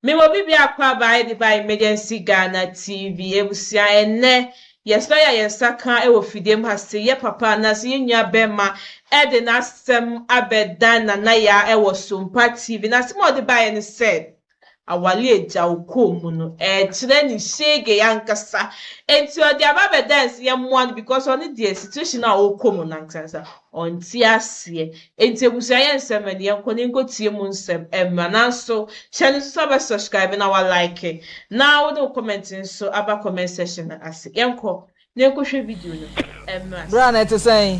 Mewɔ biribi akɔ aba de ba Emergency Ghana TV. Abusua, ɛnnɛ yɛsrɛ yɛ a yɛn nsa ka wɔ fidie mu ha se yɛ papa anaasɛ yɛn nua bɛrima de n'asɛm abɛdan Nana Yaa wɔ Sompa TV. N'asɛm a ɔde baeɛ ne sɛ, aware agya wo kɔn mu no, ɛkyerɛ ne shege ankasa. Enti ɔde aba abɛdan sɛ yɛmmoa no because ɔno deɛ, situation a ɔrekɔ mu no ankasa ɔnte aseɛ. Enti abusua, yɛ nsɛm ɛne yɛnkɔ ne nkɔtie mu nsɛm ɛmmra. Nanso hyɛ no nso sɛ wobɛ subscribe na wa like na wode wo comment nso aba comment section no ase. Yɛnkɔ na yɛnkɔhwɛ video no ɛmmra. Bra na ɛte sɛn?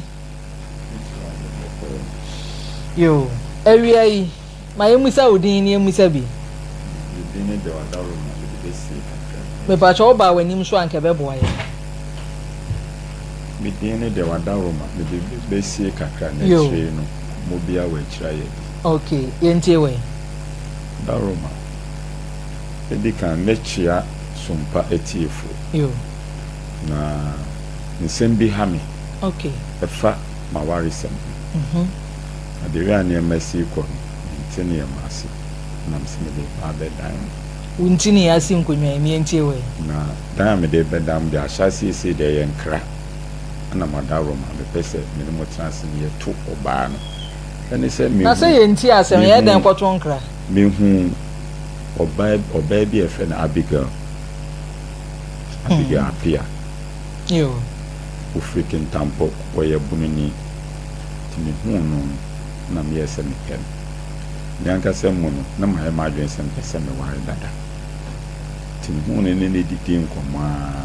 Yo, awia yi, ma yɛmmisa wo din na yɛmmisa bi. Me din ne Deo Adaworoma, mede bɛsie kakra bi. Mepakyɛ wobaa w'anim so a anka ɛbɛboa yɛn. Me din ne Deo Adaworoma, mede bɛsie kakra na Yo. akyire no nkɔmmɔ biara wɔ akyire ayɛ bi. Ok, yɛntie wei. Adaworoma, Edi kan mɛkyea Sompa atiefoɔ. Yo. Na nsɛm bi ha me. Ok. Ɛfa m'awaresɛm ho. Na the way a nneɛma si rekɔ no, mente nneɛma ase. Na mese mede reba abɛdan mo. Wo nti na yɛasi nkonnwa yi, meɛntie wei. Na dan a mede rebɛdan mo deɛ, ahyɛaseɛ sei deɛ ɛyɛ nkra. Ɛna mo adaworoma, mepɛ sɛ me ne mo tena ase na yɛto ɔbaa no. Ɛne sɛ Na sɛ mehu, yɛntie asɛm, yɛyɛ dɛn mehu, kɔto nkra? mehu ɔbaa, ɔbaa bi a yɛfrɛ no Abigail, Abigail Appiah. Yo. Ɔfiri Kintampo, ɔyɛ Bununi. Nti mehuu no no, na meyɛɛ sɛ mepɛ no. Me ankasa mu no, na mayɛ m'adwene sɛ mepɛ sɛ meware dada. Nti mehuu no ne no didii nkɔmmɔ ara,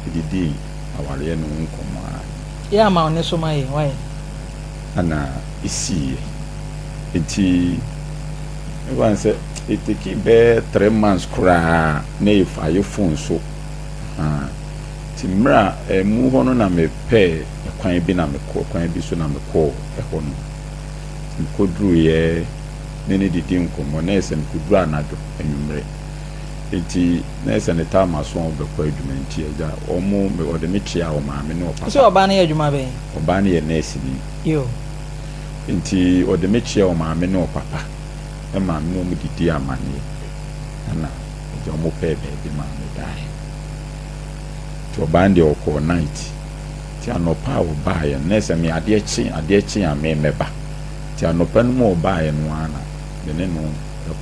yɛdidii awareɛ no ho nkɔmmɔ ara. Yɛ ama wo ne so ma yɛn, wai? Ɛna ɛsiiɛ. Nti mɛfa no sɛ ɛtekii bɛyɛ 3 months koraa na ayɛ phone so. Ahaa. Nti mmerɛ a ɛmu hɔ no na mepɛɛ kwan bi na mekɔ kwan bi so na mekɔɔ ɛhɔ no. Nti mekɔduruiɛ ne no didi nkɔmmɔ na ɛyɛ sɛ mekɔduru anadwo anwummerɛ. Nti na ɛyɛ sɛ ne time aso a ɔbɛkɔ adwuma, nti agya wɔn ɔde me kyea ɔmaame ne Wo sɛ ɔpapa. ɔbaa no yɛ adwuma bɛn? Ɔbaa no yɛ nɛɛseni. Yo. Nti ɔde me kyea ɔmaame ne ɔpapa ɛma me ne wɔn didi amanneɛ, ɛna agya wɔn pɛɛ baabi maa me daeɛ. Nti ɔbaa no deɛ, ɔkɔɔ night. Nti anɔpa a ɔbaeɛ no, na ɛsɛ me adeɛ kye a me mɛba. Nti anɔpa no mu a ɔbaeɛ no ara na me ne no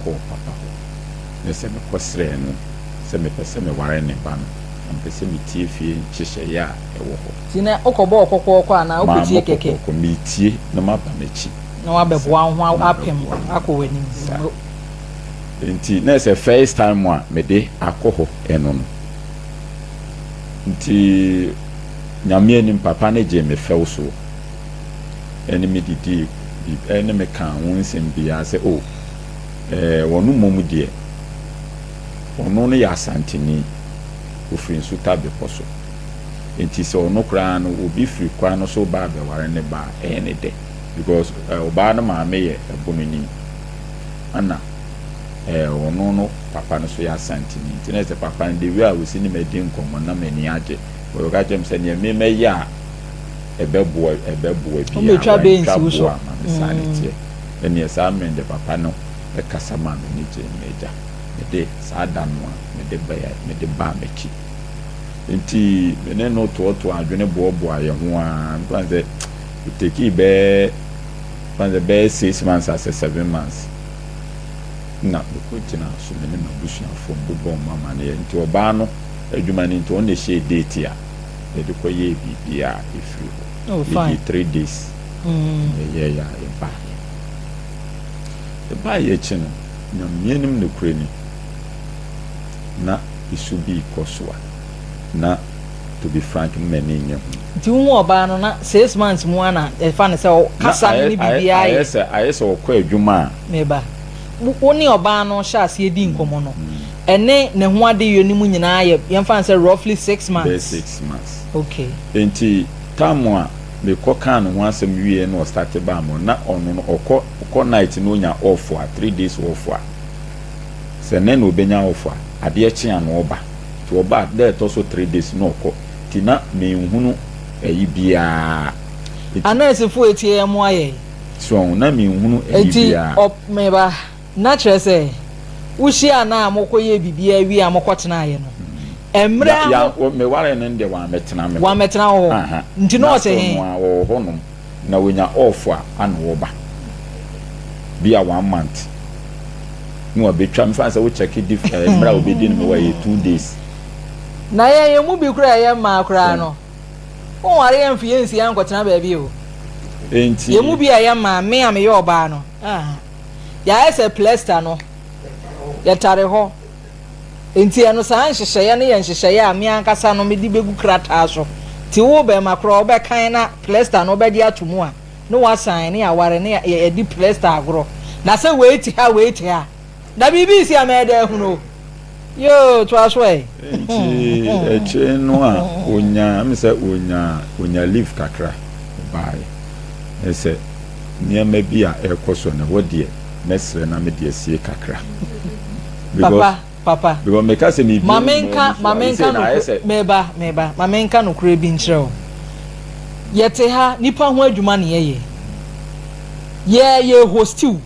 kɔɔ papa hɔ. Na sɛ mekɔsrɛɛ no sɛ mepɛ sɛ meware ne ba no, na mepɛ sɛ metie fie nhyehyɛeɛ a ɛwɔ hɔ. Nti na wokɔbɔɔ kɔkɔɔkɔ anaa wokɔtie Mammɔ kɛkɛ? kɔkɔɔkɔ, metie na maba m'akyi. Na wabɛboa wo ho Na apem mabɛboa me ho. akɔ w'anim. Saa. Nti na ɛsɛ first time a mede akɔ hɔ ɛno no. Nti Nyame anim, papa no gyee me fɛw soɔ. Ɛne me didii, ɛne me kaa ho nsɛm biara sɛ o, wɔno mmom deɛ, ɔno no yɛ Asanteni, ofiri Nsuta bepɔ so. Nti sɛ ɔno koraa no, obi firi kwan no so ba abɛware ne ba a, ɛyɛ ne dɛ. Because ɔbaa no maame yɛ Ɛbononi. Ɛna ɔno no papa no so yɛ Asanteni. Nti na ɛsɛ papa no, the way a osi ne ma di nkɔmmɔ na m'ani agye. Wɔka kyerɛ me sɛ nea me mɛyɛ a ɛbɛboa biara, Wɔbɛtwa bɛ wantwa nsi wo so. boa ama me saa ne teɛ. Ɛneɛ saa mmerɛ deɛ, papa no ɛkasa maa m'ani gye m'agya. Mede saa da no a mede bɛyɛ mede baa m'akyi. Nti me ne no toɔtoɔ adwene boaboa yɛn ho ara. Mfa sɛ ɛtekii bɛyɛ, mfa sɛ bɛyɛ 6 months asɛ 7 months na mekɔgyina so me ne m'abusuafoɔ mbobɔ wɔn amanneɛ. Nti ɔbaa no adwuma no nti, ɔno na ɛhyɛɛ date a yɛde kɔyɛɛ biribiara ɛfiri hɔ. Oh, fine. Yɛdii 3 days yɛyɛeɛ a yɛbaeɛ. Yɛbaeɛ akyi no, Nyame anim nokorɛ ni, na esu bi rekɔ so a na to be frank no m'ani nyɛ ho. Nti wohu ɔbaa no na 6 months mu ana ɛfa no sɛ Na kasa no ayɛ ne ayɛ biribiara ayɛ yɛ sɛ ayɛ sɛ ɔkɔ adwuma a Meba. Wo ne ɔbaa no hyɛ aseɛ di nkɔmmɔ no, ɛne ne ho adeyɔ no mu nyinaa yɛ, yɛmfa no sɛ roughly six bɛyɛ months. 6 months. Okay. Nti time a mekɔ kaa ne ho asɛm wie na ɔstarte baa mu na ɔno no ɔkɔ night na onya off a, 3 days off a, sɛ nɛ na obenya off a, adeɛ kye a na ɔba. Nti ɔba a, dɛ ɛtɔ so 3 days na ɔkɔ. Nti na menhunu ɛyi biara. Nti Anɛɛsefoɔ etie yɛn mo ayɛ. So na menhunu ɛyi Eti biara. ɔ meba na kyerɛ sɛ Wohyiaa no a mokɔyɛɛ biribiara wie a mokɔtenaeɛ no, mmerɛ Ya, ya, aho. mewaree no no deɛ wammɛtena me hɔ. Wammɛtena wo hɔ? Aha. Nti na Na ɔte still he? no ara ɔwɔ hɔnom. Na ɔnya off a, ana ɔba. Bi a one month na wabɛtwa. Mefa no sɛ wo check dif, eh, mmerɛ a ɔbɛdi no mewɔ ɛyɛ 2 days. Na yɛn, yɛn mu bi koraa a yɛyɛ mmaa koraa So. no, wonware yɛn mfe yɛn nsi yɛn nkɔtena baabi o. Enti. Yɛn mu bi a yɛyɛ mmaa, me a meyɛ ɔbaa no, ah, yɛayɛ sɛ plasta no, yɛtare hɔ. Enti ɛno saa nhyehyɛeɛ no yɛ nhyehyɛeɛ a me ankasa no mede bɛgu krataa so. Nti wo bɛrima korɔ wobɛkan na plasta no wobɛgye ato mu a, ne woasan ne yɛaware ne yɛadi plasta agorɔ. Na sɛ wei te ha wei te ha, na biribi resi a mɛyɛ dɛn ahunu o? Yoo, toa so ɛ. Nti akyire no a ɔnyaa, ɛmi sɛ ɔnyaa, ɔnyaa leave kakra, ɔbaeɛ. Ne sɛ nneɛma bi a ɛrekɔ so no, ɛhɔ deɛ mɛsrɛ na mede asie kakra. Because, Papa, papa. because meka sɛ mebie Ma ne nyinaa menka, ani so ma a, menka ɛsei na ayɛ nokorɛ, sɛ. meba, meba, ma menka nokorɛ bi nkyerɛ wo. Yɛte ha, nnipa ho adwuma na yɛyɛ. Yɛ, yɛ hosti wo.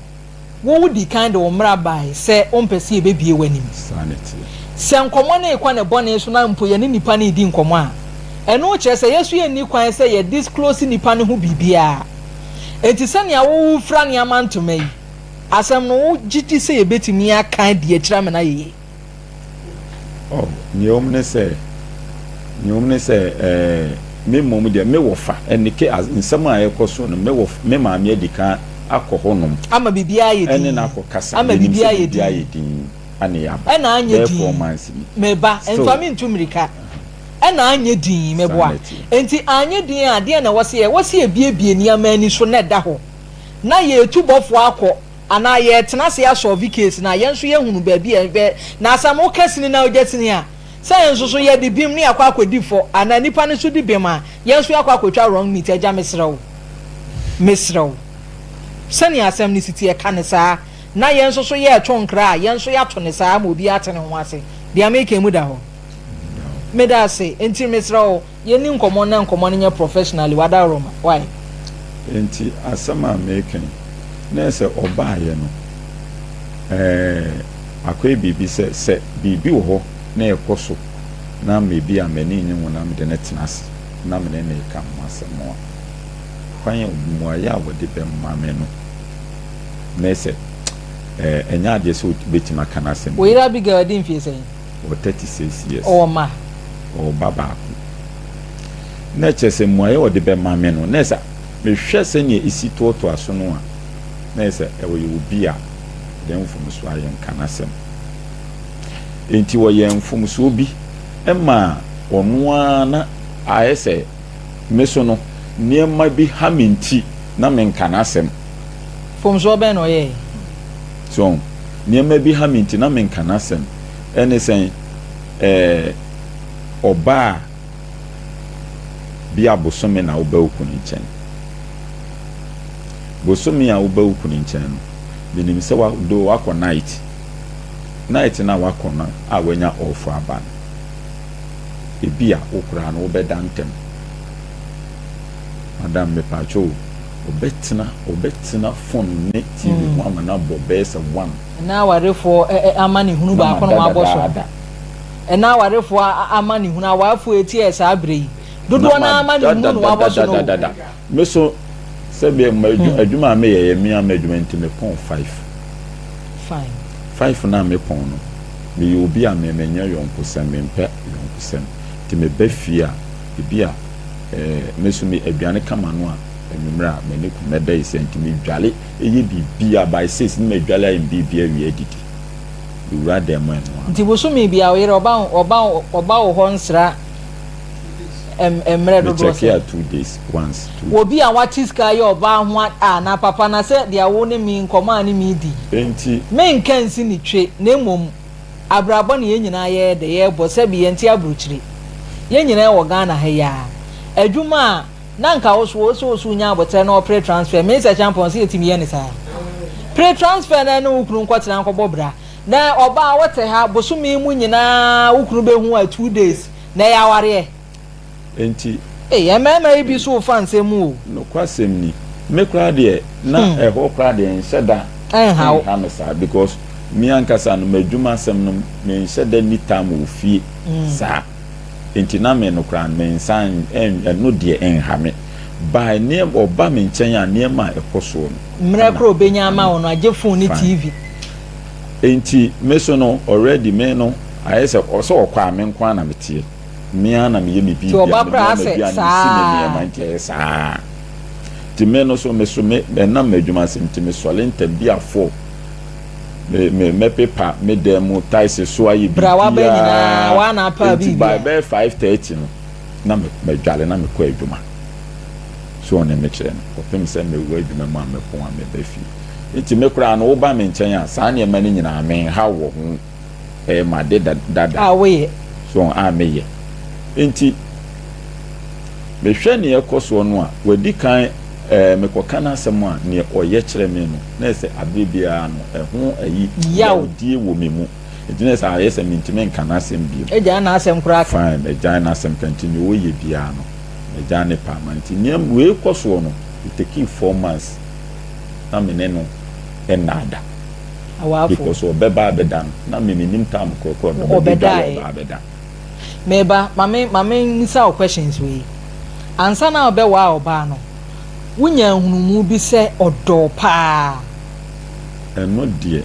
Wo wodii kan de wo mmara bae sɛ wompɛ sɛ yɛbɛbue w'anim. Saa na ɛteɛ. Sɛ nkɔmmɔ no rekɔ ne bɔne so na mpo yɛne nnipa no redi nkɔmmɔ a, ɛno kyerɛ sɛ yɛn nso yɛnni kwan sɛ yɛ disclose nnipa no ho biribiara. Enti sɛnea wo wofira nneɛma ntoma yi, asɛm no wogye di sɛ yɛbɛtumi aka adi akyire amena ayɛ yie? Oh, nea ɛwom ne sɛ, nea ɛwom ne sɛ, ɛɛ, me mmom deɛ, me wɔfa, ɛne ke, nsɛm a ɛrekɔ so no, me wɔ, me maame adi kan akɔ hɔnom. Ama biribiara ayɛ Ɛne no dinn. akɔkasa, Ama yɛnim sɛ biribiara ayɛ biribiara dinn. ayɛ dinn, ɛna yɛaba, Ɛna anyɛ bɛyɛ four dinn. months ni. Me ba, Still. mfa me ntu mmirika. Ɛna anyɛ dinn, Saa meboa. na ɛteɛ. Enti anyɛ dinn a, deɛn na ɛwɔ sɛ yɛyɛ? Ɛwɔ sɛ yɛbuebue nneɛma ani so na ɛda hɔ, na yɛretu bɔfoɔ akɔ. Anaa yɛretena ase asɔlve case no a, yɛn nso yɛhunu baabi a ɛbɛ, na asɛm woka sini na wogya sini a, sɛ yɛn nso so yɛde bem ne yɛakɔ akɔdi fɔ, anaa nipa no nso di bem a, yɛn nso yɛakɔ akɔtwa wrong meat. Agya mesrɛ wo, mesrɛ wo, sɛnea asɛm no si teɛ, ka no saa, na yɛn nso so yɛreto nkra a, yɛn nso yɛato no saa ama obiara ate ne ho ase. Deɛ mereka yi mu da hɔ. Meda ase, enti mesrɛ wo. Yɛnni nkɔmmɔ na nkɔmmɔ no nyɛ professionally wadaworoma why? Enti asɛm a mereka yi, na ɛsɛ ɔbaeɛ no, ɛɛ, akɔyɛ biribi sɛ, sɛ biribi wɔ hɔ na ɛkɔ so na maybe a m'ani nnye ho na mede no tena ase na me ne no reka ho asɛm a, kwan a, mmuaeɛ a wɔde bɛma me no, na ɛsɛ, ɛɛ, ɛnyɛ adeɛ sɛ wobɛtumi aka n'asɛm Wo bio. yere Abigail adi mfeɛ sɛn? Ɔwɔ 36 years. Ɔwɔ mma? Ɔwɔ ba baako. Na kyerɛ sɛ mmuaeɛ a ɔde bɛma me no, na ɛsɛ mehwɛ sɛnea ɛsi toatoa so no a, na ɛsɛ ɔyɛ obi a deɛ mfomsoɔ a yɛnka n'asɛm. Enti ɔyɛɛ mfomsoɔ bi maa ɔno ara na ayɛ sɛ me so no, nneɛma bi ha me nti na menka n'asɛm. Mfomsoɔ bɛn na ɔyɛeɛ? So nneɛma bi ha me nti na menka n'asɛm. Ɛne sɛn? Ɛɛ, ɔbaa bi a bosome na woba wo kunu nkyɛn. Bosome a woba wo kunu nkyɛn no, menim sɛ wa, though wakɔ night. Night no a wakɔ no a wanya off aba no, ebi a wo koraa no wobɛda ntɛm. Madam, mepaakyɛw o, ɔbɛtena, ɔbɛtena phone ne TV ho ama no abɔ bɛyɛ sɛ one. Ɛna awarefoɔ ɛ ɛ amanehunu Na baako na mada wɔabɔ so no. dadaada. Ɛna awarefoɔ a amanehunu, awarefoɔ a ɛtiɛ saa berɛ yi, Na dodoɔ no ara mada amanehunu na wɔabɔ so no o. dadadadadada. Me so, sɛdeɛ m'adwu adwuma a meyɛ yɛ me ara m'adwuma nti mepɔn five. Fine. Five no a mepɔn no, meyɛ obi a me menyɛ yɔnkosɛm, mempɛ yɔnkosɛm. Nti meba fie a, ebi a ɛɛ me so me aduane ka m'ano a, anwummerɛ a m'ani ku mɛda yi sɛ nti medwale yɛ biribiara by six ne madwale ayɛ me biribiara awie adidi. Mewura dan mu a ɛno ara Nti no. bosome biara wo yere ɔba wo ɔba ɔba wo hɔ nsra ɛm mmerɛ Me dodoɔ check a sɛn? 2 days once two Wɔ bi a wate sika ayɛ ɔbaa ho a a na papa na sɛ deɛ wo ne me nkɔmmɔ a ne me redi yi Enti. menka nsi ne twe na mmom abrabɔ na yɛn nyinaa yɛyɛ dɛ yɛrebɔ sɛbi yɛnte abrokyire yɛn nyinaa wɔ Ghana ha yi ara adwuma a Na nka wo so wo so wo so nya aboterɛ na ɔpere transfer me sɛ champon sɛ yɛtumi yɛ ne saa pere transfer na ɛne wo kunu nkɔtena nkɔbɔ bra na ɔbaa wote ha bosome mu nyinaa wo kunu bɛhu a 2 days na ɛyɛ awareɛ. Enti. Ei mmarima yi bi so fa nsɛm mu o. Nokwasɛm ni, me koraa deɛ na ɛhɔ koraa deɛ ɛnhyɛ da Ɛnha wo. nha me saa because. Me ankasa no, m'adwuma asɛm no, menhyɛ da nni time wɔ fie saa. Nti na me no koraa no, mensan, ɛno deɛ ɛnha me. By nneɛma, ɔba me nkyɛn a, nneɛma a ɛkɔ soɔ no, Mmerɛ ɛna koraa ɔbɛnya ɛha ama me. wo no, agye phone ne Fine. TV. Nti me so no, already me no, ayɛ sɛ, sɛ ɔkɔ a, me nko ara na meteɛ. Me ara na meyɛ me Nti biribiara, ɔba koraa menoa asɛ m'aduane, mesi me nneɛma, saa. nti ɛyɛ saa. Nti me no so, me so me, ɛnam m'adwuma asɛm nti, mesɔre ntɛm bi a four. Me, me, mɛpepa me dan mu, tiles so ayɛ Bra waba nyinaa, biribiara. waa na apaa Nti by biribiara. bɛyɛ 5:30 no, na me, madware na mekɔ adwuma. So ɔne me kyerɛ no, kɔpem sɛ mewɔ adwuma mu a mɛpɔn a mɛba fie. Nti me koraa no, woba me nkyɛn a, saa nneɛma no nyinaa menhaw wɔ ho. Ɛyɛ m'ade dada. A woyɛ. So a meyɛ. Nti, mehwɛ nea ɛkɔ soɔ no a, wadi kan ɛɛ mekɔka n'asɛm a, nea ɔyɛ kyerɛ me no, na ɛyɛ sɛ aberɛ biara no, ɛho ayi Yaw. yawdie wɔ me mu. Nti na ɛyɛ sɛ ayɛ sɛ mentumi nka n'asɛm bio. Agyae n'asɛm koraa ka. Fine, magyae n'asɛm ka, nti nea ɔyɛ biara no, magyae ne paa ma. Nti nea wei kɔ soɔ no, it takii 4 months na me ne no nnaada. Awaafo. Because ɔbɛba abɛda no, na me mennim time korɔkorɔ a ɔbɛba abɛdware Ɔbɛdaeɛ. ɔba abɛda. Meba, ma me ma me mmisa wo questions wei. Ansa na wobɛwaa ɔbaa no, wonyaa nhunumu bi sɛ ɔdɔ wo paa? Ɛno deɛ,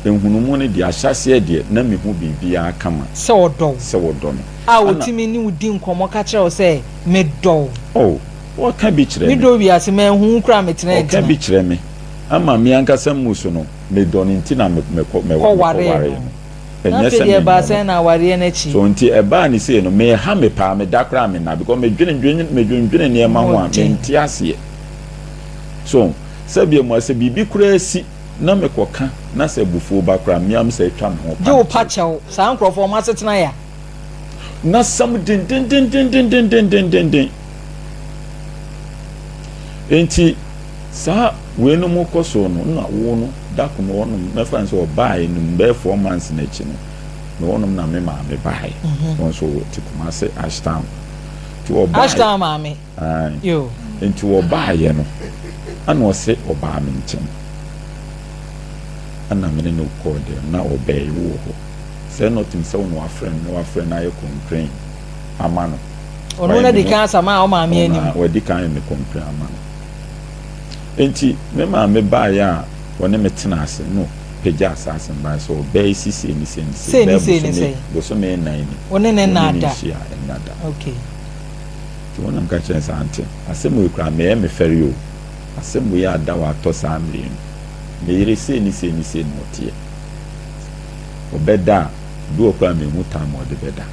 nhunumu no deɛ, ahyɛaseɛ deɛ, na mehu biribiara kama. Sɛ ɔdɔ wo. Sɛ ɔdɔ me. A Ɛna. ɔtumi ne wo di nkɔmmɔ ka kyerɛ wo sɛ, medɔ wo. Oh, ɔka bi kyerɛ Me me. dɔ wiase, manhu wo koraa metena Ɔka ntina. bi kyerɛ me. Ama me ankasa mmu so no, medɔ no nti na me, mekɔ, me, Kɔwaree mekɔwaree no. no. Na Ɛnyɛ afei sɛ deɛ ɛbaa mennɔ no. sɛn na awareɛ no akyi? So nti ɛbaa no sei no, meha me paa, meda koraa menna because medwene dwene medwendwene nneɛma ho a, Mmɔden. mente aseɛ. So sɛdeɛ mua sɛ biribi koraa si na mekɔka na sɛ abufuo ba koraa a, me ara me sɛ atwa me ho Gye pa wo me pa kyɛw. kyɛw. Saa nkorɔfoɔ wɔn asetena ya. N'asɛm dendendendendendendenden. Enti saa weinom kɔ so no, na wo no, da ko no wɔnom, mɛfa no sɛ ɔbaeɛ no bɛyɛ 4 months no akyi no, na wɔnom na me maame baeɛ. Wɔn nso wɔte Kumase Ashtown. Nti wɔbaeɛ. Ashtown maame. Ae. Yo. Nti wɔbaeɛ no, ɛna ɔse ɔbaa me nkyɛn. Ɛna me ne no kɔɔ dɛm, na ɔbɛɛ wɔ hɔ. Sɛ na ɔtim sɛ wo na wafrɛ no na wafrɛ no ayɛ complain ama no. Ɔno na di kan asama a ɔmaame anim. Ɔno wadi kan ayɛ me complain ama no. Enti me maame baeɛ a ɔne me tena ase no pagya saa asɛm baeɛ sɛ ɔbaa yi si sei ne sei ne sei Sei ne bɛyɛ sei ne bosome sei. bosome nnan ni. Wo ne ne Wo nna ne ne da. nhyia nna da. Okay. Nti wɔn na meka kyerɛ no sɛ ante asɛm wei koraa meyɛ me fɛre o. Asɛm wei ada hɔ atɔ saa mmerɛ yi no. Me yere sei ne sei ne sei na ɔteɛ. Ɔbɛda a, bi wɔ koraa a menhu time a ɔde bɛda.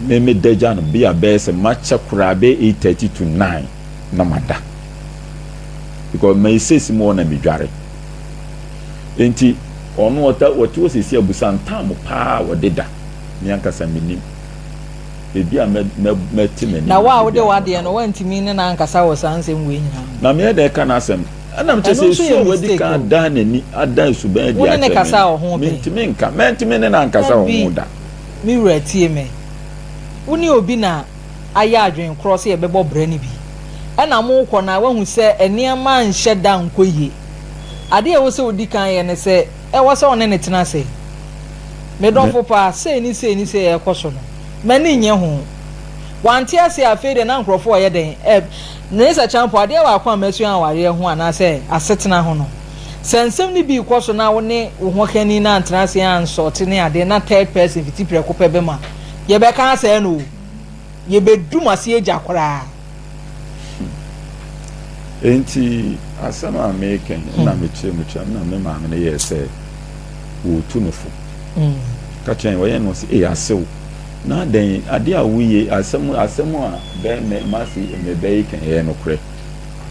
Me meda gya no bi a bɛyɛ sɛ makyɛ koraa bɛyɛ 8:30 to 9 na mada. Because my six mu hɔ na medware. Nti ɔno ɔta ɔte hɔ sisi abusa ntam paa a ɔde da. Me ankasa menim. Ebi a mɛ mɛ mɛte m'anim. Na wo a wode Ebi a na w'adeɛ ɔda no hɔ. woantumi ne no ankasa wɔ saa nsɛm wei nyinaa ho? Na meyɛ dɛn ka n'asɛm? Ɛnam kyerɛ Ɛno sɛ nso esu yɛ a wadi mistake kan o. adan n'ani adan suban adi Wo ne no akyerɛ me kasaa no, wɔ ho pɛn? mintumi nka. Mantumi ne no ankasa wɔ ho Dabi, da. me wura tie me. Wo ne obi na ayɛ adwene korɔ sɛ yɛbɛbɔ bra no bi. Ɛna morekɔ no a woahu sɛ nneɛma nhyɛ da nkɔ yie. Adeɛ a ɛwɔ sɛ wodi kan yɛ ne sɛ, ɛwɔ sɛ wo ne no tena ase. Me Me, dɔfo pa, sei ne sei ne sei a ɛrekɔ so no, m'ani nnye ho. Wante aseɛ a, afei deɛ na nkurɔfoɔ reyɛ dɛn? Ɛ, Melissa Champo, adeɛ baako a masua awareɛ ho anaasɛ asetena ho no, sɛ nsɛm no bi rekɔ so na wo ne wo hokani no antena ase ansɔɔte ne adeɛ na third person fiti prɛko pɛ ba mu a, yɛbɛka asɛe no o. Yɛbɛdum aseɛ gya koraa. Enti asɛm a mereka yi, na mekyerɛ mu kyerɛ no, na me maame no yɛɛ sɛ wɔretu no fo. Ka kyerɛ no, ɔyɛ no ɔse, ee asew, na adɛn, adeɛ a woyɛ, asɛm, asɛm a bɛ, mɛ, mase, mebɛ yi ka ɛyɛ nokorɛ,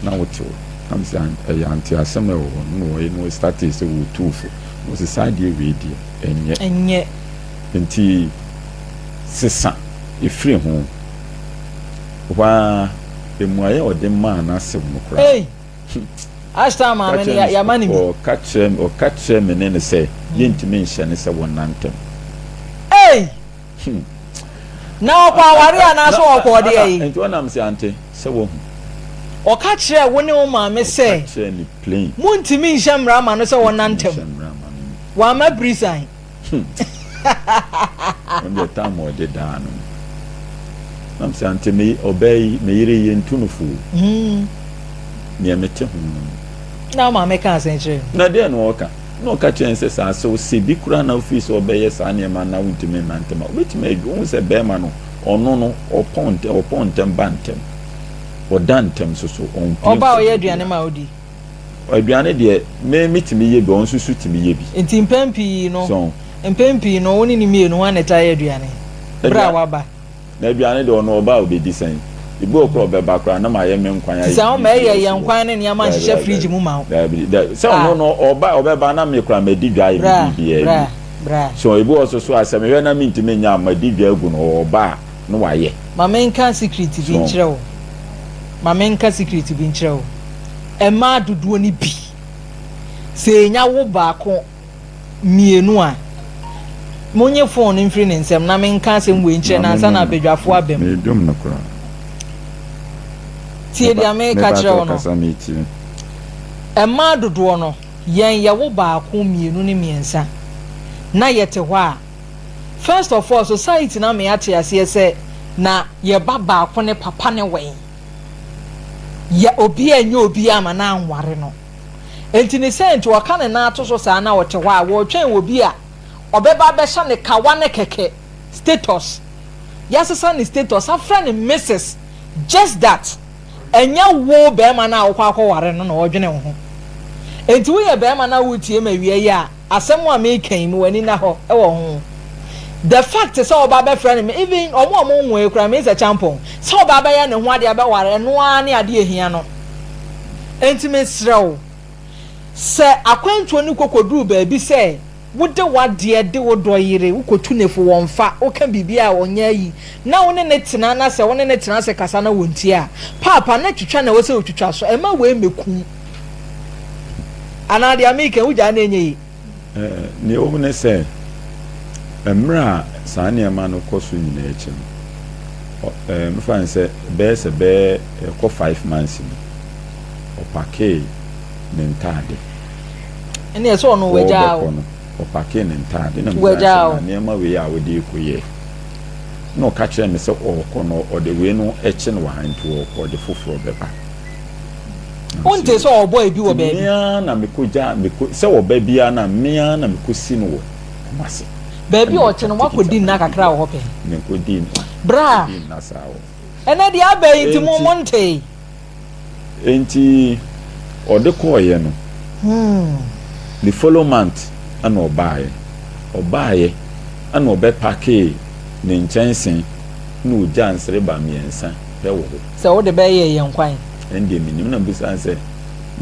na wote hɔ. Na mese, ɛyɛ ante asɛm a ɛwɔ hɔ no, na wɔyɛ no startee sɛ wɔretu wo fo. Na ɔse, saa adeɛ wei deɛ, ɛnyɛ. Ɛnyɛ. Enti sesa firi ho. Hɔ ara, mmuaeɛ a ɔde maa n'asew no koraa. Ei! Ashtown maame no, yɛama no bi. Ɔka kyerɛ ɔka kyerɛ me ne no sɛ yɛntumi nhyɛ no sɛ wɔnna ntɛm. Ei! Na ɔkɔ aware anaasɛ ɔkɔ ɔdeɛ yi? Nti ɔnam sɛ ante sɛ wahu. Ɔka kyerɛɛ wo ne wo maame Ɔka sɛ kyerɛɛ no plain. montumi nhyɛ mmara ma no sɛ wɔnna Mentumi ntɛm. nhyɛ mmara ma no. Wamma prison. Ɔno deɛ time a ɔde daa no no. Na mesɛ ante me ɔbaa yi me yere yi yɛntu no fo o. Neɛ mete ho no no. Na wo maame kaa sɛn kyerɛɛ no? Na deɛ na ɔka? Na ɔka kyerɛɛ no sɛ sɛ asew sɛ bi koraa na wofii sɛ ɔbɛyɛ saa nneɛma no na wontumi nna ntɛm a, wobɛtumi adwu. Wohu sɛ bɛrima no ɔno no ɔpɔn ntɛm ɔpɔn ntɛm ba ntɛm. Ɔda ntɛm nso so ɔmpue Ɔba a nkɔ ɔyɛ aduane baabiara. ma wodi. Aduane deɛ, me metumi yɛ bi, ɔno nso so tumi yɛ bi. Nti mpɛn pii no, So. mpɛn pii no, wo ne no mmienu, hwan na ɛtaa yɛ aduane? Berɛ a Adua, waba. na aduane deɛ ɔno ɔba a ɔbɛdi sɛn? Ebi wɔ koraa a ɔbɛba koraa na mayɛ me nkwan Nti ayɛ sɛ woma biribiara ɛyɛ asi yɛ hɔ. nkwan ne nneɛma Daabi, nhyehyɛ daabi, fridge mu ma wo. daabi, daabi. Sɛ Ah. ɔno no ɔba a ɔbɛba na me koraa madi dwa ayɛ me Bra, biribiara bra, awie. bra. So ebi wɔ so so a sɛ mehwɛ na mentumi nyɛ a madi dwa agu no hɔ, ɔba a na wayɛ. Ma menka secret bi So. nkyerɛ wo. Ma menka secret bi nkyerɛ wo. Mmaa dodoɔ no bi, sɛ yɛnya wo baako, mmienu a, monye phone no mfiri ne nsam na menka asɛm wei nkyerɛ no ansa na abadwafoɔ aba mu. Meredum no koraa. Tie deɛ meka kyerɛ wo no. Mmaa dodoɔ no, yɛn yɛwo baako, mmienu ne mmiɛnsa na yɛte hɔ a, first of all, society no ama yɛate aseɛ sɛ na yɛba baako ne papa ne wɛn. Yɛ obiara nyɛ obiara ama no anware no. Enti ne sɛ nti ɔka ne nan ato so saa na ɔte hɔ a wɔretwɛn obi a ɔbɛba abɛhyɛ ne kawa no kɛkɛ status. Yɛasesa ne status afrɛ no Misis just that. Ɛnyɛ wo barima no a wokɔ akɔware no na ɔredwene wo ho. Enti woyɛ barima na woretie me awia yi a, Asɛm a meka yi, ma w'ani nna hɔ wɔ ho. The fact sɛ ɔba abɛfrɛ no me, even wɔn a wɔnwoe koraa, Mesa Kyampong, sɛ ɔba abɛyɛ ne ho adeɛ abɛware, ɛno ara ne adeɛ a ɛhia no. Enti mesrɛ wo, sɛ akwantuo no kɔkɔduru baabi sɛ wode w'adeɛ de wo dɔ yere, wokɔtu no fo, wɔmfa, woka biribi a ɔnyɛ ayi, na wo ne no tena, na sɛ wo ne no tena ase kasa na wɔntie a, paapa na twitwa na ɛwɔ sɛ wotwitwa so, mma wei mmɛku wo. Anaa deɛ mereka yi, wogyaa na ɛnyɛ yie? Nea ɛwɔ mu ne sɛ, mmerɛ a saa nneɛma no kɔ so nyinaa akyi no, mɛfa no sɛ bɛyɛ sɛ bɛyɛ ɛkɔ 5 months ni, ɔpakee ne ntaade. Ɛnna ɛsɛ ɔno wagyaa o. No, ɔpakee ne ntaade na mebisa sɛ na nneɛma wei a wode rekɔ yɛ. Na ɔka kyerɛɛ me sɛ ɔrekɔ no ɔde wei no kye no wɔ ha nti ɔrekɔ ɔde foforɔ bɛba. Wonte sɛ ɔbɔ ebi wɔ baabi. Me ara na mekɔgya mekɔ sɛ ɔba biara na me ara na mekɔsi no wɔ Kumasi. Baabi a ɔte no woakɔdi nna kakra wɔ hɔ pɛn? Menkɔdii nna. Bra. Menkɔdii nna saa wɔ. Ɛnɛ deɛ aba yi nti mo montee. Enti ɔde kɔeɛ no, the follow month ɛna ɔbaeɛ. Ɔbaeɛ ɛna ɔbɛpakee ne nkyɛnse na ɔgyaa nsereba mmiɛnsa pɛ wɔ hɔ. Sɛ wode bɛyɛ yɛn kwan. Ɛndeɛ mennim. Ɛna mebisaa no sɛ,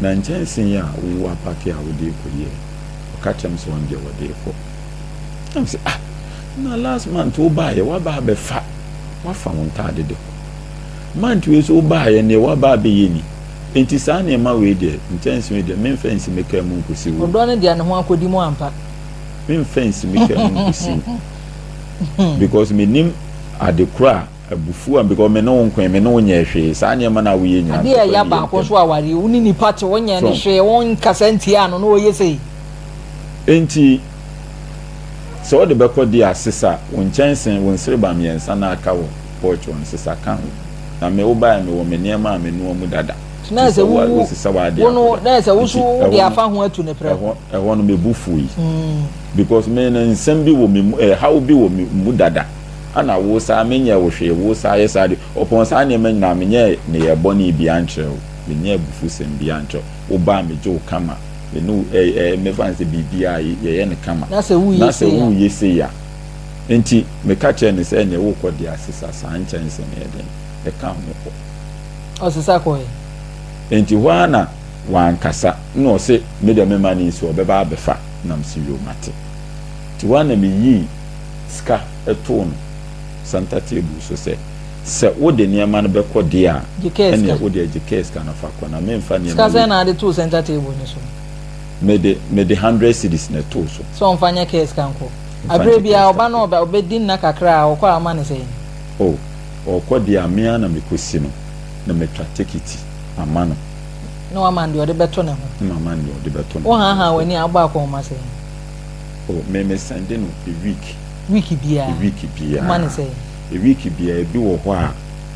Na nkyɛnse yi a wo apake a wode rekɔ yi ɛ? Ɔka kyerɛɛ me sɛ ɔno deɛ ɔde rekɔ. Ɛna mese, ah, na last month wobaeɛ, woaba abɛfa, woafa wo ntaade de kɔ. Month wei nso wobaeɛ, neɛ woaba abɛyɛ ni. Enti saa nneɛma wei deɛ, nkyɛnse wei deɛ, memfa nsi me kaa mu nkɔsi wo. Ɔdɔ no deɛ ne ho akɔdi mu ampa. Memfa nsi me kaa mu nkɔsi wo. Because mennim ade korɔ a Abufuo a because me ne wo nkoe, me ne wo nyɛɛ hwee, saa nneɛma no a woyɛ nyinaa Adeɛ a ntɔkwa ɛya nni yɛn baako ntam. nso awareɛ, wo ne nipa te, wonyɛɛ no So. hwee, wonkasa ntiaa no na ɔyɛ sei. Enti sɛ wode bɛkɔ deɛ a, sesa wo nkyɛnse, wo nsereba mmiɛnsa no a aka wɔ porch hɔ no, sesa ka ho. Na me wobaeɛ mewɔ me nneɛma a menoa mu dada, Na nti sɛ sɛ wo wo wosesa w'adeɛ wo no, akɔda. na sɛ wo Nti nso wode ɛhɔ no, afa ho atu no prɛko. ɛhɔ ɛhɔ no me bo fui because me no nsɛm bi wɔ me mu, ɛhaw bi wɔ me mu dada. Ana wo saa menyɛɛ wo hwee, wo saa yɛ saa de, ɔpɔn saa nneɛma nyinaa menyɛɛ nneyɛɛ bɔne biara nkyerɛ wo, menyɛɛ abufusɛm biara nkyerɛ wo, wo ba a megye wo kama, me ne wo ɛ ɛ mɛfa no sɛ biribiara yɛyɛ no kama, Na sɛ woreyɛ na sɛ sei a. woreyɛ sei a. Enti meka kyerɛɛ no sɛ, Ɛnneɛ worekɔ deɛ a, sesa saa nkyɛnse no yɛ dɛn? Ɛka ho kɔ. Ɔsesa kɔe. Enti hɔ ara na wankasa, ɛnna ɔse, Me deɛ memma no nsi hɔ, ɔbɛba abɛfa. Na mese, Yoo, mate. Nti hɔ ara na meyii sika too no center table so sɛ, sɛ wode nneɛma no bɛkɔ deɛ a, Gye kaa sika. ɛnneɛ wo deɛ gye kaa sika no fa kɔ, na memfa nneɛma Sika wei. sɛn na wode too center table no so? Mede, mede 100 cedis na ɛtoo so. Sɛ ɔmfa nyɛ kaa sika nkɔ. Mfa Aberɛ nyɛ kaa biara sika ɔba na nkɔ. ɔbɛ, ɔbɛdi nna kakra a, ɔkɔ a woma no sɛn? Oh, ɔrekɔ deɛ a, me ara na mekɔsi no, na matwa tekiti. mama no. Na wama no deɛ ɔde bɛto ne ho. Na mama no deɛ ɔde bɛto ne ho. Wohaahaa w'ani a, wobɔ akɔnhoma sɛn? Oh, me me sɛnde no a week. Week biara? A week biara. Woma no sɛn? A week biara, ebi wɔ hɔ a,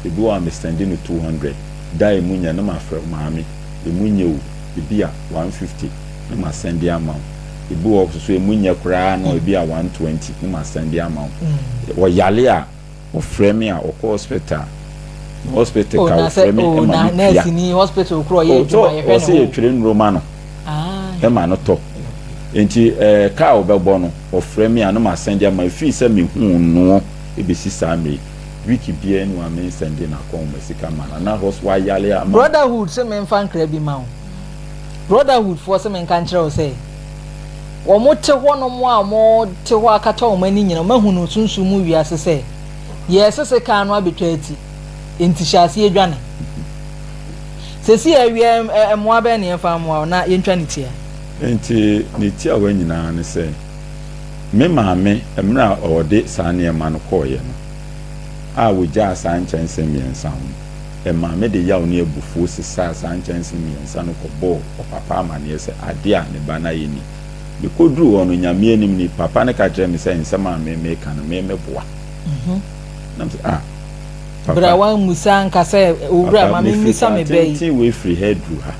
ebi wɔ hɔ a me sɛnde no 200. Da a emu nyɛ no na mafrɛ wo, maame, emu nyɛ o, ebi a 150 na masɛnde ama wo. Ebi wɔ hɔ nso emu nyɛ koraa no, ebi a 120 na masɛnde ama wo. Ɔyare a, ɔfrɛ me a, ɔkɔ hospital a, na hospital ka ɔfrɛ me ma me tua. Hospital koro ɔyɛ adwuma yɛhwɛ ne ho. Ɔsɛ yɛtwerɛ nnuro ma no ma no tɔ. Nti kaa a ɔbɛbɔ no, ɔfrɛ me a na masɛnde ama. Ɛfiri sɛ mehuu noɔ ɛbɛsi saa mmerɛ yi, week biara ni hɔ a mensɛnde n'akɔnhoma sika mma no. Anaa hos wayare ama. Brotherhood se memfa nkra bi ma wo. Brotherhood foɔ se menka nkyerɛ wo sɛ, wɔn te hɔ nom a wɔn te hɔ akata wɔn ani nyina, wɔn ahunu sunsum mu wiase sɛ, yɛresese kaa no abɛtwa ati, enti hyɛ aseɛ dwane. Sɛsi awie mmoa bɛn na yɛmfa mmoa wo na yɛntwa ne tia? Enti ne tiawa nyinaa ne sɛ, me maame, mmerɛ a ɔde saa nneɛma no kɔeɛ no, a wɔgyaa saa nkyɛnse mmiɛnsa ho no, ɛmaa mede yaw ne abufuo sesaa saa nkyɛnse mmiɛnsa no kɔbɔɔ ɔpapa amaneɛ sɛ adeɛ a ne ba no ayɛ ni. Mekɔduruu hɔ no, Nyame anim ni, papa no ka kyerɛɛ me sɛ nsɛm a me meka no, me meboa. Na mese, ah, papa. Berɛ a wammisa anka sɛ, Owura, Papa, ma mefiri memmisa kwan me ba yi. tenten wei firi ha aduru ha.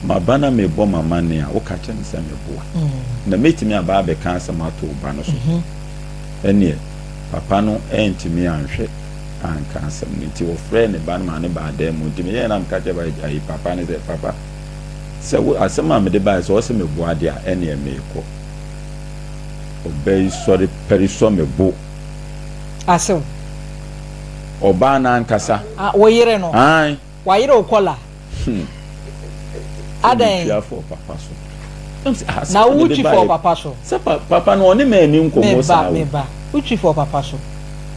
Maba na merebɔ m'amanneɛ a, woka kyerɛ me sɛ meboa. Na mɛtumi aba abɛka asɛm ato wo ba no so. Ɛnneɛ, papa no antumi anhwɛ anka asɛm no. Nti ɔfrɛɛ ne ba no maa no baa dan mu. Nti meyɛɛ na meka kyerɛɛ ayi papa no sɛ, Papa, sɛ wo asɛm a mede baeɛ sɛ ɔsɛ meboa deɛ a, ɛnneɛ merekɔ. Ɔbaa yi sɔre pɛre sɔ me bo. Asew. Ɔbaa no ankasa. Ah, wo yere no? Ae. Wayere wo kɔla? Hmm. Adɛn? Sɛ metwa fɔ papa so. Ah, Na wo twi fɔ papa so? Sɛ pa, papa no ɔne m'ani nkɔmmɔ saa o. Meba, meba. Wo twi fɔ papa so?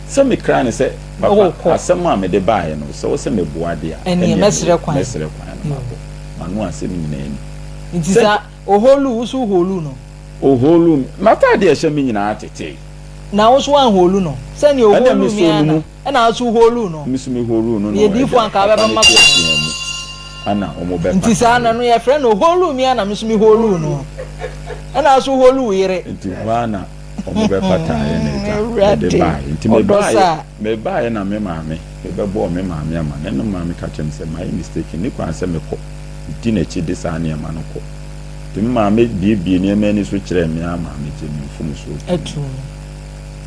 Sɛ mekra no sɛ, papa, asɛm a mede baeɛ no, sɛ wo sɛ meboa deɛ a, ɛneɛ mɛsrɛ kwan. Mɛsrɛ kwan no makɔ. M'ano asɛm nyinaa ni. Nti sa oholu, wo so woholu no? Oholu me. M'ataadeɛ a ɛhyɛ me nyinaa tetee. Na wo nso woanholu no? Sɛdeɛ Ɛnna oholu me mesoo ara no na, mu. ɛna wo nso woholuu no. Me nso meholuu no na Meyɛ diyifoɔ agya anka papa wobɛba no m'akoa mu. teateaa mu ɛna Nti saa wɔbɛpataeɛ. na no yɛfrɛ no oholuu me ara na me nso meholuu no. Ɛna wo nso woholuu wo yere. Nti hɔ ara na wɔbɛpataeɛ na agya mede Awurade, baeɛ. Nti ɔdɔ mebaeɛ, saa. mebaeɛ na me maame, mebɛbɔɔ me maame amanneɛ na me maame ka kyerɛɛ me sɛ mayɛ mistake, nni kwan sɛ mekɔ, medi n'akyi de saa nneɛma no kɔ. Nti me maame buebuee nneɛma ani so kyerɛɛ me ara maa megyee me mfomsoɔ too mu.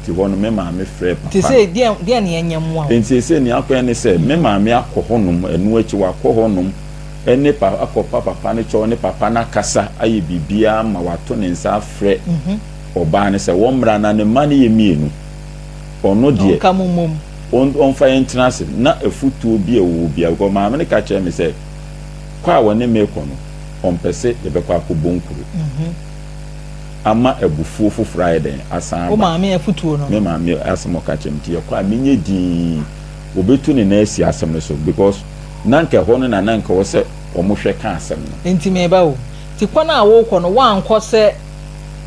Nti hɔ no me maame frɛɛ papa Nti no. sei deɛn deɛn na yɛnyɛ mmoa wo? Nti seesei nea akɔyɛ ne sɛ me maame akɔ hɔnom, ɛno akyi wakɔ hɔnom ne pa akɔpa papa no kyɛw ne papa no akasa ayɛ biribiara ma wato ne nsa afrɛ ɔbaa no sɛ wɔmmra na ne mma no yɛ mmienu. Ɔno deɛ Ɔnka mo mmom. ɔmfa yɛn ntena ase na afutuo bi a ɛwɔ hɔ biara because maame no ka kyerɛɛ me sɛ kɔ a wɔne me rekɔ no ɔmpɛ sɛ yɛbɛkɔ akɔbɔ nkuro ama abufuo foforɔ ayɛ dɛn asan Wo aba. maame afutuo no. Me maame asɛm a ɔka kyerɛ me nti yɛkɔ a menyɛ dinn wɔbɛtu ne nan asi asɛm no so because na nka ɛhɔ no na na nka ɛwɔ sɛ wɔhwɛ ka asɛm no. Nti meba o. Nti kwan a worekɔ no woankɔ sɛ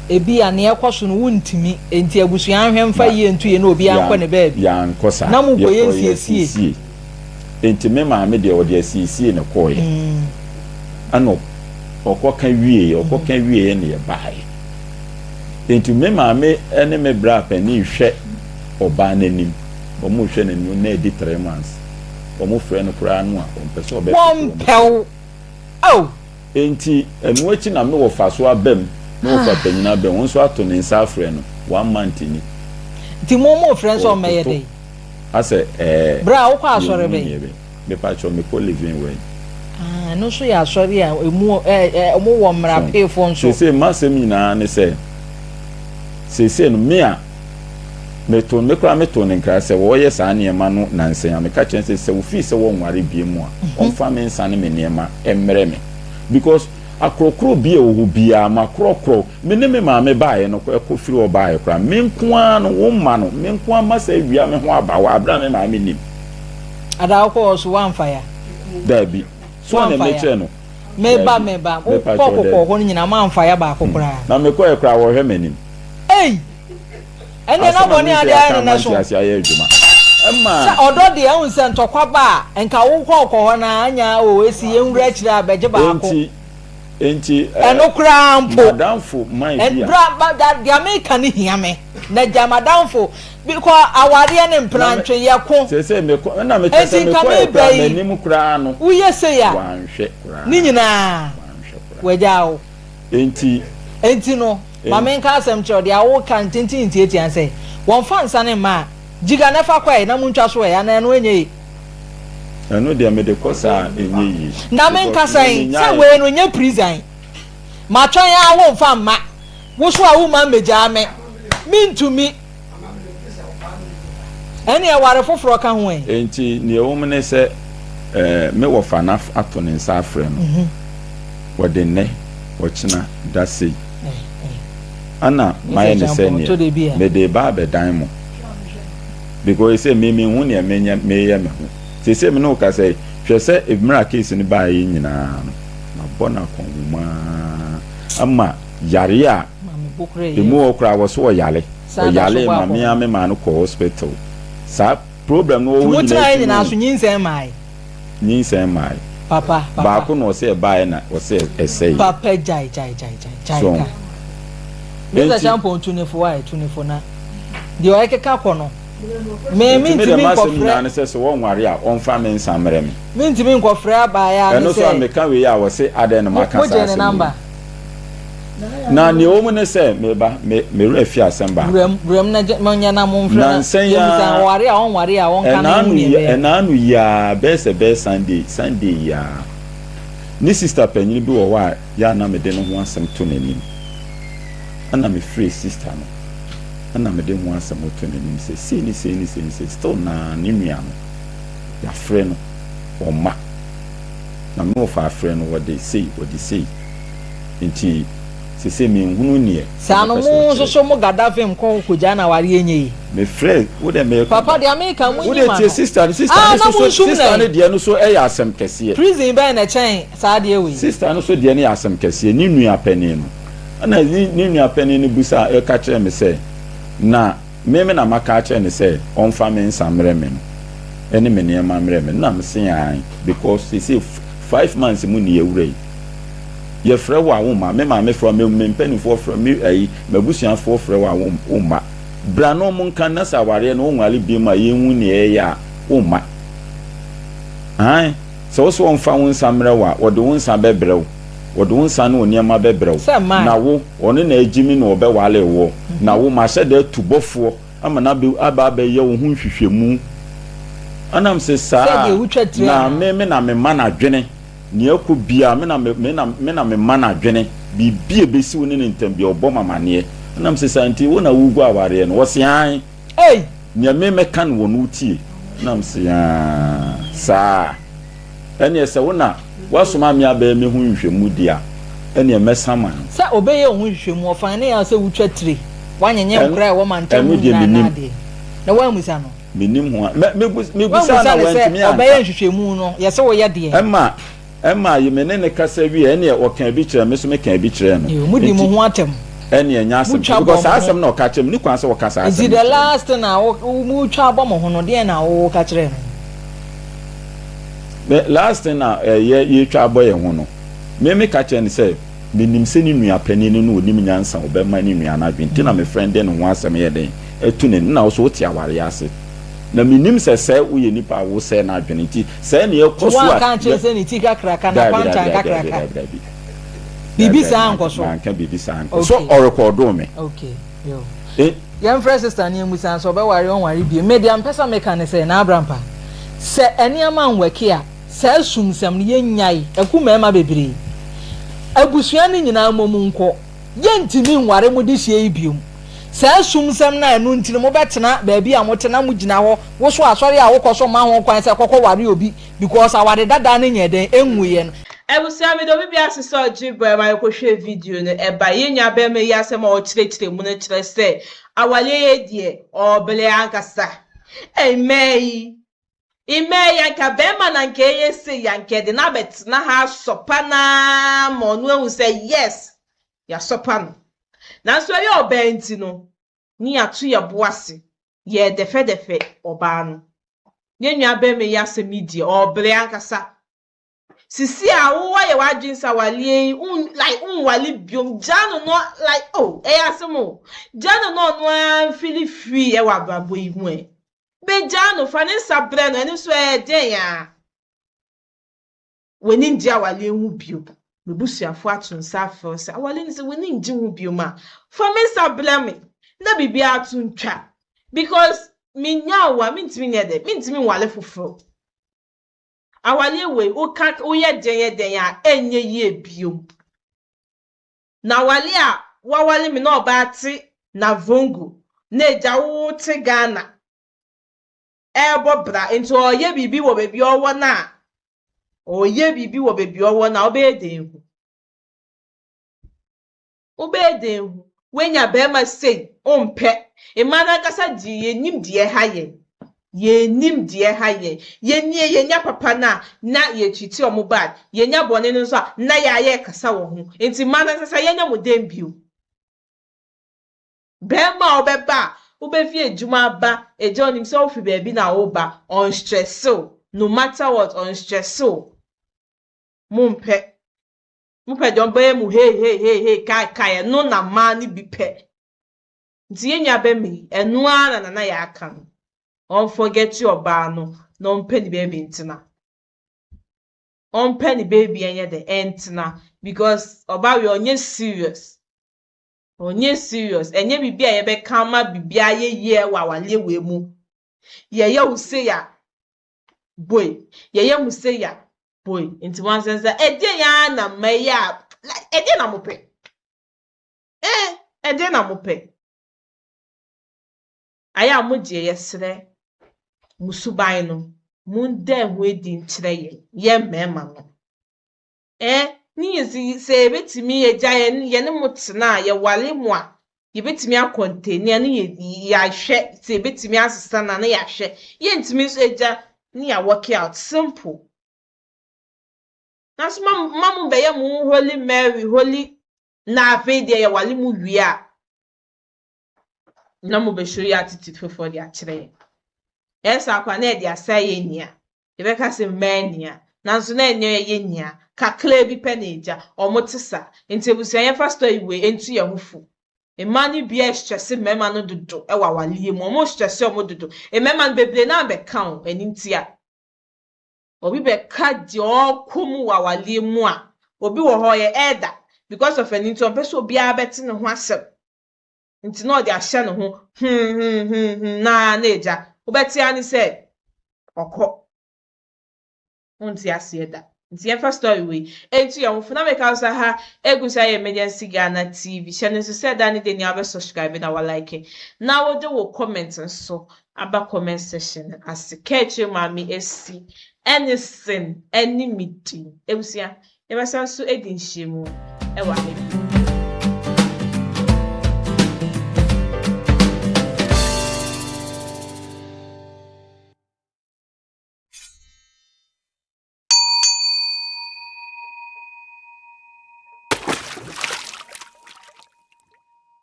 ebia nea ɛkɔ so no wontumi nti abusua nhwɛ mfa yie nto yie na obiara nkɔ ne baabi. Yɛankɔ saa. Na mokɔyɛ Yɛkɔɔ yɛ nsiesie. asiesie. Enti me maame deɛ ɔde asiesie na ɛkɔeɛ. Ɛna ɔkɔka wieeɛ, ɔkɔka wieeɛ na yɛbaeɛ. Enti me maame ne me bra panin hwɛ ɔbaa no anim. Wɔrehwɛ n'anim na adi 3 months. Wɔfrɛ no koraa no a, ɔmpɛ sɛ ɔbɛfrɛ wɔn. Wɔmpɛ wo. Ao! Enti ɛno akyi na me wɔfa so aba mu, me wɔfa panyin aba mu, ɔno nso ato ne nsa afrɛ no, one month ni. Nti mo mofrɛ no sɛ ɔmmɛyɛ Ɔretoto. dɛn? Asɛ ɛɛ Berɛ a wokɔ asɔre yɛnhu bɛn? neɛ bɛ. Mepakyɛw mekɔ Living Word. Ah, ɛno nso yɛ asɔre a emu ɛ ɛ wɔn wɔ mmara So peefoɔ nso. seesei m'asɛm nyinaa ne sɛ seesei no me a meto me koraa meto ne nkra sɛ wɔyɛ saa nneɛma no nansa yi a meka kyerɛ no sɛ sɛ ofii sɛ wɔnware bie mu a ɔmfa me nsa ne me nneɛma mmrɛ me because Akorɔkorɔ bi a ɛwɔ hɔ biara, makorɔkorɔ. Me ne me maame baeɛ no, ɛkɔ firi hɔ baeɛ koraa, me nko ara no, wo mma no, me nko ara masa awia me ho aba hɔ a, berɛ a me maame nnim. Ada wokɔ hɔ so woamfa ya? Daabi. So na Woamfa ya? mekyerɛ no? Meba, Daabi. meba. Mepa Wokɔ kyɛw, kokɔɔ daabi. hɔ no nyinaa moamfa ya baako koraa? Na mekɔɛ koraa wɔhwɛ m'anim. Ei! Ɛnneɛ na Asɛm a bɔne me a nso ade yɛaka ayɛ no ama nɛ so. ntease ayɛ adwuma. Ɛma. Sɛ ɔdɔ deɛ ɛhu sɛ ntɔkwa ba a nka wokɔ kɔ hɔ na anya o esi yɛn wura akyire a bɛgye baako. Enti enti ɛɛ. Ɛno koraa mpo. Madamfo man bi a. Bra ba da deɛ meka no hia me na gya madamfo bi kɔ awareɛ ne mpenantwe yɛ ko. Seesei mekɔ ɛna mekyɛ sɛ Enti nka mekɔ yɛ meba koraa yi m'anim koraa no. woyɛ sei a Wanhwɛ koraa. ne nyinaa Wanhwɛ koraa. wagyaa wo. Enti. Enti no ma menka asɛm kyerɛ wo deɛ woka ntenten ntiatia ne sɛ wɔmfa nsa no mma a gyiga na fa kɔ ɛ na montwa so ɛ anaa ɛno ɛnyɛ ye. Ɛno deɛ mede kɔ saa a ɛnyɛ yie. Na menka Because me sɛn sɛ menyaeɛ. wei no nyɛ prison matwɛn ara womfa mma wo so a womma mmɛgyaa me mentumi ɛneɛ ware foforɔ ka ho ɛ. Enti nea ɛwɔ mu ne sɛ eh, me wɔfa no ato ne nsa afrɛ no. Wɔde nnɛ, ɔkyena, da sei. Ana mayɛ ne sɛ neɛ mede reba abɛdan mo. Because sɛ me menhu neɛ menyɛ meyɛ me ho. Seesei me ne wo kasa yi, hwɛ sɛ mmerɛ a case no baeɛ yi nyinaa no, mabɔ no akɔnhoma ara ama yareɛ a ɛmu hɔ koraa wɔ so ɔyare. Ɔyare ma me ara me maa no kɔɔ hospital. Saa problem no wɔ hɔ nyinaa akyi no. Nyinsɛn maae. Nyinsɛn maae. Papa, papa. Baako na ɔsɛ ɛbaeɛ na ɔsɛ ɛsɛeɛ. Papa gyae, gyae, gyae, gyae, gyae So. ka. Mr. Enti. Champon tu ne fo ae, tu ne fo na deɛ ɔrekeka kɔ no, me Enti me deɛ mentumi m'asɛm nyinaa nkɔfrɛ. ne sɛ sɛ wɔnware a ɔmfa me nsa mmerɛ me. Mentumi nkɔfrɛ abaayaa no Ɛno nso a sɛ. meka wei a wɔse adɛn na Mo, maka saa mogyee ne asɛm wei. number? Na nea ɛwɔ mu ne sɛ, me ba, me, me werɛ afi asɛm baako. Wuram, wuram na gye, monyɛ na momfrɛ na Nansa yi yɛmmisa ara, ɔware a ɔnware a ɔnka na ɛnaano yɛnhu nea yi, ɛbɛyɛ. ɛnaano yi ara, bɛyɛ sɛ bɛyɛ Sunday, Sunday yi ara, ne sista panyin bi wɔ hɔ a yɛ a na mede ne ho asɛm to n'anim. Ɛna mefrɛɛ sista no, ɛna mede ho asɛm to n'anim sɛ sei ne sei ne sei ne sei, still na ne nua no, yɛafrɛ no, ɔmma. Na me wɔfa afrɛ no, wɔde sei, wɔde sei. Nti sesei menhunu neɛ Saa no ɔbɛpɛ sɛ mo nso ɔkyerɛ. so mo Gaddafi mkɔ kogyaa no awareɛ nyɛ yi. Me frɛ wo dɛ meka Papa ba. deɛ meka mo Wo nyi deɛ ma tie no. sister no sister Ah no na so mo so nsum sister no nɛn. deɛ no so ɛyɛ asɛm kɛseɛ. Prison bɛn na ɛkyɛn saa adeɛ wei. Sister no so deɛ no yɛ asɛm kɛseɛ ne nua panin no ɛna ne ne nua panin no busa ɛka kyerɛ me sɛ na Me me na maka akyerɛ no sɛ ɔmfa me nsa mmerɛ me no ɛne me nneɛma mmerɛ me no na mese aane because seesei 5 months mu ne yɛwura yi yɛfrɛ wo a womma me maame frɛ wo me me mpanimfoɔ frɛ me ayi m'abusuafoɔ frɛ wo a womma bra na ɔmo nka na sɛ awareɛ no wonware bi mu a yɛnhu nea ɛyɛ a womma ae sɛ wo sɛ ɔmfa wo nsa mmerɛ wo a wɔde wo nsa bɛbrɛ wo wɔde wo nsa ne wo nneɛma bɛbrɛ wo Sɛ mmaa. Na wo ɔno na agyi me na ɔbɛwale woɔ na wo mahyɛ da atu bɔfoɔ ama no abɛ aba abɛyɛ wo ho nhwehwɛmu ɛnam se saa Sɛdeɛ wotwa tire na anaa? me me na mema no adwene nea ɛkɔ biara me na me me na me na mema no adwene biribi a ɛbɛsi wo ne ne ntam biara ɔbɔ me amaneɛ ɛnam se saa nti wo na woregu awareɛ no ɔse aane Ei! Nea me mɛka no wɔ no wotie ɛnam se aa saa ɛneɛ sɛ wo na woasoma me abɛyɛ me ho nhwehwɛmu deɛ a ɛneɛ mɛsa ma no. Sɛ ɔbɛyɛ wo ho nhwehwɛmu, ɔfan ne yaw sɛ wotwa tire, woanyenyem Ɛno koraa a ɛwɔ mantam ɛno mu deɛ nyinaa mennim. anaa deɛ? Na woammisa no? Mennim ho a mɛ mebu mebusaa Woammisa na no sɛ wantumi ɔbɛyɛ anka. nhwehwɛmu no, yɛse woyɛ deɛn? Ɛma ɛma ye me ne no kasa wie ɛneɛ ɔkaa bi kyerɛɛ me nso mekaa bi kyerɛɛ no. Yoo, modi mo Nti ho atɛm. ɛneɛ ɛnyɛ asɛm Motwa because bɔ saa mo ho. asɛm na ɔka kyerɛɛ me, nni kwan sɛ ɔka saa Nti asɛm no the kyerɛ me. last thing a wo wo motwa bɔ mo ho no, deɛn na woka kyerɛɛ no? Me last thing a ɛyɛ yɛtwa abɔ yɛn ho no, me meka kyerɛ no sɛ menim sɛ ne nua panin no na ɔnim nyansa a ɔbɛma ne nua no adwene nti na me friend de ne ho asɛm yɛ dɛn atu ne na wo so wote awareɛ ase na menim sɛ sɛ woyɛ nipa a wosɛe no adwene nti sɛɛ ne ɛkɔ Nti so a woanka ankyerɛ sɛ ne ti kakraka na daabi daabi kwantan daabi daabi kakraka? daabi daabi Biribi daabi saa ankɔ so? manka biribi saa ankɔ so Okay. ɔrekɔɔdoo me. Okay, yo. E Yɛmfrɛ sister no yɛmmisa no sɛ ɔbɛware ɔnware bio. Me deɛ mpɛ sɛ meka ne sɛ, Naa Abrampa, sɛ nneɛma nwɛke a, saa sumsɛm no yɛnnyae. Ɛku mmarima bebree. Abusua no nyinaa mmom nkɔ. Yɛntumi nware mo dehyeɛ yi biom. Saa sumsɛm no a ɛno nti no mobɛtena baabi a mote na mogyina hɔ woso asɔre a wokɔ so mma ho kwan sɛ kɔkɔ ware obi because aware dadaa no nyɛɛ dɛn ɛnwuiɛ no. Abusua meda obi biara ase sɛ ɔgye berɛ ma yɛkɔhwɛ video no ɛba. Yɛn nua barima yi asɛm a ɔkyerɛkyerɛ mu no kyerɛ sɛ awareɛ yi deɛ ɔɔbrɛ ankasa. Ei mmaa yi, mmaa yi anka barima na anka ɛyɛ sei anka yɛde no abɛtena ha asɔpa no ara ma ɔno ahu sɛ yes yɛasɔpa no. Nanso ɛyɛ ɔbaa nti no ne yɛato yɛn bo ase yɛɛdɛfɛdɛfɛ ɔbaa no. Yɛn nua bɛrima yi asɛm yi deɛ ɔbrɛ ankasa. Sisi a wo ayɛ w'adwene sɛ awareɛ yi wo like wonware biom gyaa no no like oh ɛyɛ asɛm o. Gyaa no na ɔno ara mfili free ɛwɔ abrabɔ yi mu ɛ. Bɛgyaa no fa ne nsa brɛ no ɛno nso ɛyɛ dɛn a. W'ani ngye awareɛ ho bio. M'abusuafoɔ ato nsa afrɛ wo sɛ awareɛ no sɛ w'ani ngye ho bio a, fa me nsa brɛ me na biribiara to ntwa because menyaa wo a mentumi nyɛ dɛn, mentumi nware foforɔ. Awareɛ wei woka woyɛ dɛn yɛ dɛn a ɛnyɛ yie bio. Na aware a waware me na ɔbaa te Navrongo na agya wo te Ghana ɛrebɔ bra nti ɔreyɛ biribi wɔ baabi a ɔwɔ no a ɔreyɛ biribi wɔ baabi a ɔwɔ no a wobɛyɛ dɛn hu? Wobɛyɛ dɛn hu? Woanya barima sei wompɛ. Mmaa no ankasa deɛ yɛnnim deɛ ɛha yɛn. Yɛnnim deɛ ɛha yɛn. Yɛnie yɛnya papa no a na yɛtreat ɔmo bad. Yɛnya bɔne no nso a na yɛayɛ kasa wɔ ho. Nti mmaa no ankasa yɛnyɛ mo dɛn bio? Barima a ɔbɛba a wobɛfi adwuma aba agya onim sɛ wofi baabi na woba ɔnstress wo no matter what ɔnstress wo. Mompɛ. Mopɛ deɛ ɔbɛyɛ mu hei hei hei hei kai kai ɛno na mmaa no bi pɛ. Nti yɛn nua bɛrima yi ɛno ara na nana yɛ aka no. Ɔnforget ɔbaa no na ɔmpɛ ne baabi ntena. Ɔmpɛ ne baabi ɛnyɛ dɛ ɛntena because ɔbaa wei ɔnyɛ serious. Ɔnyɛ serious. Ɛnyɛ biribi a yɛbɛka ama biribi ayɛ yie wɔ awareɛ wei mu. Yɛyɛ wo sei a boy. Yɛyɛ mo sei a boy. Nti wɔn asɛn sɛ ɛdeɛn ara na mmaa yi a like ɛdeɛn na mopɛ? Eh ɛdeɛn na mopɛ? Ayɛ a mo deɛ yɛsrɛ mo suban no monda ɛho adi nkyerɛ yɛn yɛn mmarima no. Eh ne yɛ sɛ yɛbɛtumi agya yɛn yɛne mo tena a yɛware mo a yɛbɛtumi akɔntani ne yɛ yɛahwɛ sɛ yɛbɛtumi asesa no a na yɛahwɛ. Yɛntumi nso agya ne yɛ work out simple. Nanso ma ma mo bɛyɛ mo holy Mary holy na afei deɛ yɛware mo wie a na mo bɛhyɛ yɛ attitude foforɔ de akyerɛ yɛn. Ɛyɛ saa koraa na yɛde asa yɛn nia. Yɛbɛka sɛ mmaa nia. Nanso na ɛnyɛ yɛ nia. Kakra bi pɛ na agya. Ɔmo te saa. Nti abusua yɛmfa story wei ntu yɛn ho fo. Mmaa no bi ɛstress mmarima no dodo ɛwɔ awareɛ mu. Ɔmo stress ɔmo dodo. Mmarima no bebree naa bɛka o ɛno ntia. Obi bɛka deɛ ɔrekɔ mu wɔ awareɛ mu a, obi wɔ hɔ ɔyɛ elder because of ɛno nti ɔmpɛ sɛ obiara bɛte ne ho asɛm. Nti na ɔde ahyɛ ne ho hmm hmm hmm hmm naa na agya. Wobɛte ara ne sɛ ɔkɔ. Wonte aseɛ da. Nti yɛmfa story wei ntu yɛn ho fo na meka wo sɛ ha egu so ayɛ Emergency Ghana TV. Hyɛ no nso sɛ da ne de nea wobɛ subscribe na walike na wode wo comment nso aba comment section ase. Kaakyire maame esi ɛne sen ɛne me din. Ebusua yɛbɛsan so adi nhyiamu ɛwɔ ha bi.